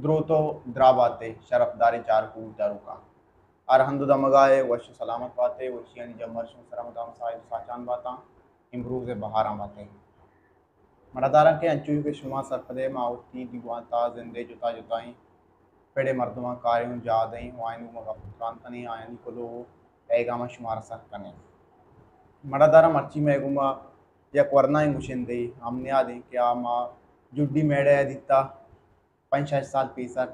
دروت و دراہ باتے، شرفداریں چاروک و گوشداروکاں۔ ہر ہند و دمگا ئے وش و سلامت باتے، وشیانی جمبر شمئے سرا مدام ساہیل و ساچان باتاں، امروز ءِ بہاراں باتے۔ مڑاداراں کہ انچو کہ شما سرپد ئے، ما وتی دیوان تا زند ءِ جتا جتائیں پڑ ءِ مردماں کاریں و جاہ دئیں و آیانی گوما گپ و تران کنیں، آیانی کلوہ و پیغاماں شمارا سر کنیں۔ مڑاداراں، مرچی مئے گوما یک ورنائیں گشندہے ہم نیاد ایں کہ آ ما جڈی میڑہ ءَ دیتا پنچ شش سال پیسر،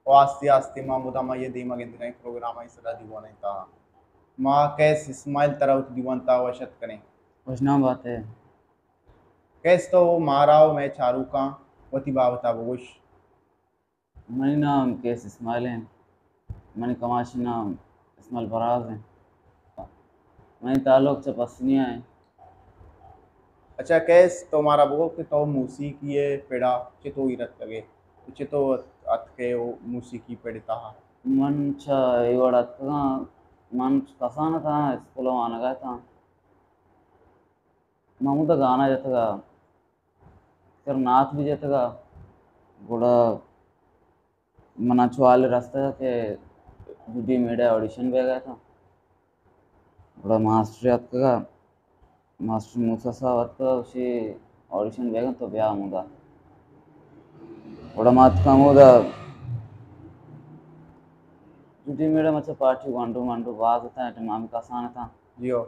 و آستے آستے ما مدام آئی ءِ دیم ءَ گندگائیں پروگرامانی سرا دیوانانی تہا۔ ما قیس اسماعیل ترا وتی دیوان تہا وش اتک کنیں۔ وشنام بات ئے۔ قیس، تو مارا و مئے چاروکاں وتی بابت ءَ بگوش۔ منی نام قیس اسماعیل انت۔ منی کماشی نام اسماعیل فراز انت۔ منی تعلق چہ پسنی ءَ انت۔ اچھا قیس، تو مارا بگو کہ تو موسیقی ءِ پڑ ءَ چتو ایر اتکگ ئے؟ تو چتو اتک ئے او موسیقی پڑ ءِ تہا؟ من چہ اے وڑ اتکگاں، من کسان اتاں، اسکول ءَ وانگ ءَ اتاں۔ من ہمودا گانا جتگ ءَ، پھر نعت بھی جتگ ءَ، گڑا منا چو حال رستگ کہ جڈی میڑہ آڈیشن بیگ ءَ اتاں۔ گڑا ماسٹر اتکگ ءَ، ماسٹر موسیٰ صاحب اتکگ ءَ، گوشی آڈیشن بیگ ءَ، تو بیا ہمودا۔ گڑا ما اتکاں ہمودا، جڈی میڑہ ءَ مچہ پارٹی گونڈو منڈو باز اتاں، ایٹم ہم کسان اتاں۔ جی ہو۔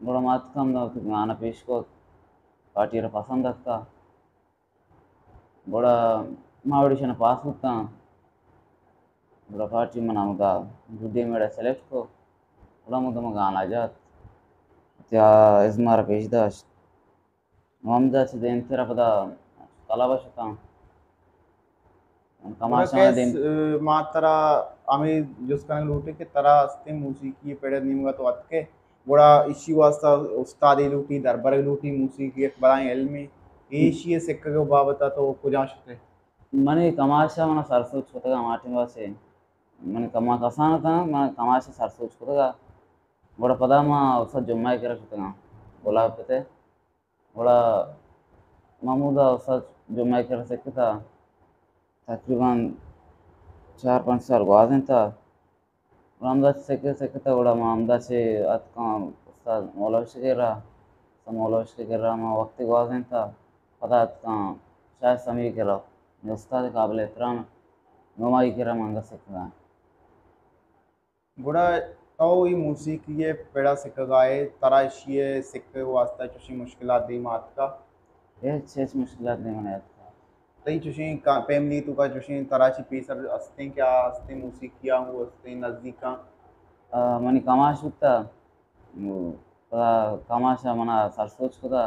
گڑا ما اتکاں، ہمدا وتی گانا پیش کت، پارٹی ءَ را پسند اتکا۔ گڑا ما آڈیشن ءَ پاس بوتاں۔ گڑا پارٹی من ہمدا جڈی میڑہ ءَ سلیکٹ کو۔ گڑا ہمودا من گانا جت، وتی ازم ءَ را پیش داشت۔ نوں ہمدا چہ دیمتر ءَ پدا کلب ءَ شتاں۔ کماشاں گڑا دیم۔ قیس، ما ترا ہمے جست کنگ لوٹیں کہ ترا استیں موسیقی ءِ پڑ ءِ نیمگ ءَ تو اتکے، گڑا ایشی واسطہ استادے لوٹی، دربرگ لوٹی، موسیقی یک بلاہیں علمے، ایشی ءِ سکگ ءِ بابت ءَ تو کجا شتے؟ منی کماش ءَ منا سرسوج کتگ ہما ٹیم ءَ چہ، من کما کسان اتاں، من کماش ءَ سرسوج کتگ ءَ۔ گڑا پدا ما استاد جمعہ ءِ کرا شتگاں، گلاب پت ءِ۔ گڑا ما ہمودا استاد جمعہ ءِ کرا سکتا، تقریباً چار پنچ سال گوازینتا۔ گڑا ہمدا چہ سکت سکتا، گڑا ما ہمدا چہ اتکاں استاد مولوی ءِ کرا، استاد مولوی ءِ کرا ما وقتے گوازینتا۔ پدا اتکاں شاہ سمی ءِ کرا، منی استاد قابل احترام، نوں آئی ءِ کرا من انگت سکتگاں۔ گڑا تو اے موسیقی ءِ پڑ ءَ سکگ ءَ ئے، ترا ایشی ءِ سکگ ءِ واسطہ چوشیں مشکلات دیم ءَ اتکا؟ ہچ، ہچ مشکلات دیم ءَ نہ اتکا۔ تئی چوشیں کا-، فیملی توکا چوشیں ترا چہ پیسر استیں کہ آ استیں موسیقی ءَ گوں استیں نزیکاں؟ آ، منی کماش بوتا، نوں پدا کماش ءَ منا سرسوج کتا،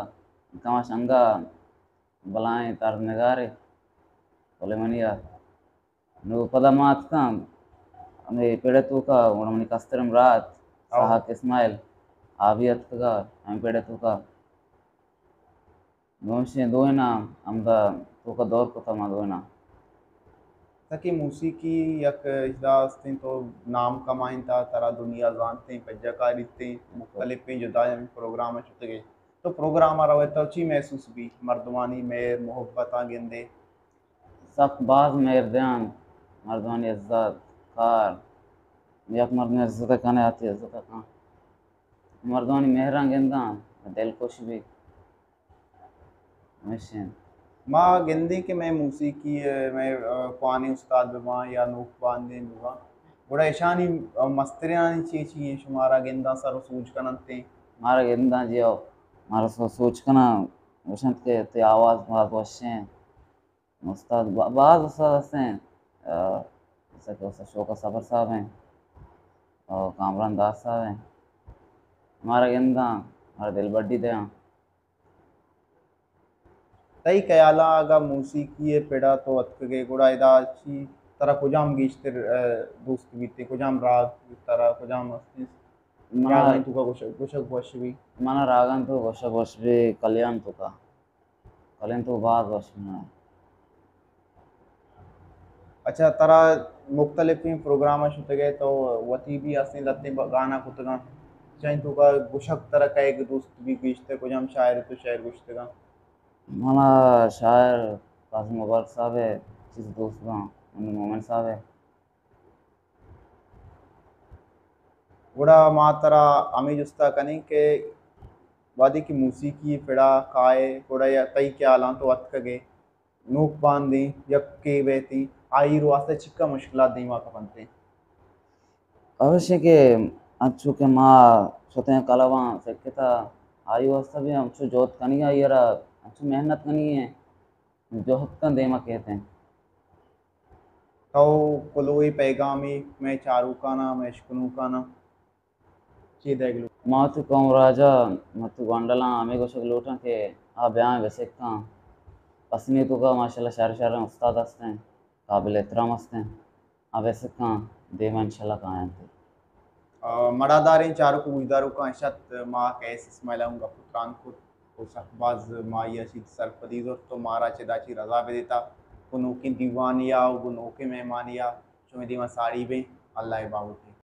کماش انگا بلاہیں ترندگارے، بلے منی ءَ نوں پدا ما اتکاں ہمے پڑ ءِ توکا، گڑا منی کستریں برات، ہو۔ ساہک اسماعیل، آ بھی اتکگا ہمے پڑ ءِ توکا۔ نوں شیں دوئیناں ہمدا توکا دور کتا ما دوئیناں۔ تاکہ موسیقی یک اجدا استیں تو نام کمائینتا، ترا دنیا زانتیں، پجا کاریتیں، مختلفیں جدائیں پروگرام شتگے۔ تو پروگرام ءَ روئے تو چی محسوس بی؟ مردمانی مہر محبتاں گندے؟ سک باز مہر دیان، مردمانی عزت، کار، یک مردم عزت کنے، آتی عزت کن۔ مردمانی مہراں گنداں، دل خوش بی۔ ہمیشیں۔ ما گندیں کہ مئے موسیقی ءِ، مئے، آ، کوہنیں استاد بہ باں یا نوک باندیں بہ باں، گڑا اشانی، آ، مسترانی چی چی ایں شمارا گنداں سر و سوج کننتیں؟ مارا گنداں جی، او، مارا سر سوج کناں، گوشنت کہ تئی آواز باز وشیں۔ استاد با-، باز استاد ہستیں، آ، جیسا کہ استاد شوکت صبر صاحب ہیں، اور کامران داس صاحب ہیں۔ مارا گنداں، مارا دل بڈی دیاں۔ تئی خیالا اگاں موسیقی ءِ پڑا تو اتکگے گڑا ادا چی ترا کجام گیشتر، آ، دوست بیتیں؟ کجام راگ ترا کجام ہستیں؟ منا راگانی توکا گوشگ، گوشگ وش بی؟ منا راگانی توکا گوشگ وش بی، کلیان توکا۔ کلیں تو باز وش بنا۔ اچھا، ترا مختلفیں پروگرام شتگے، تو وتی بھی ہستیں لتیں ب-، گانا کتگاں۔ چاہیں توکا گوشگ ترا کئیگ دوست بی گیشتر، کجام شاعر تو شعر گوشتگاں؟ منا شاعر قاسم مبارک صاحب ہے، چیز دوست باں، انوں مومن صاحب ءَ۔ گڑا ما ترا ہمے جستا کنیں کہ وہدے کہ موسیقی پڑا کائے، گڑا یا تئی خیالاں تو اتکگے نوک باندیں یکے بیتیں، آئی واسطہ چکا مشکلات دیما کپنتیں؟ اوش کہ انچو کہ ما شتیں کلباں سکتا، آئی واسطہ بھی ہمچو جہد کنی، آئی را ہمچو محنت کنی ہے، جہد کن دیما کہتے ہیں۔ تو کلوہی پیغامی مئے چاروکاناں، مئے اشکنوکاناں چی دئیگ لوٹ؟ ما تو قوم راجا، ما تو گونڈلاں ہمے گوشگ لوٹاں کہ آ بیاں بسکاں۔ پسنی تو کا ماشاءاللہ شر شر استاد ہستیں، قابل احترام ہستیں۔ آ بسکاں دیما انشاءاللہ کاینت۔ آ، مڑاداریں چاروک و گوشداروکاں، اشت ما قیس اسماعیل ءَ گوں گپ و تران کت و سک باز ما آئی ءَ چہ سرپدی زرت و مارا چدا چی رضا بدیتا و نوکیں دیوانے ءَ و گوں نوکیں مہمانے ءَ شمے دیما ساڑی بیں۔ اللہ ءِ باہوٹ ءَ۔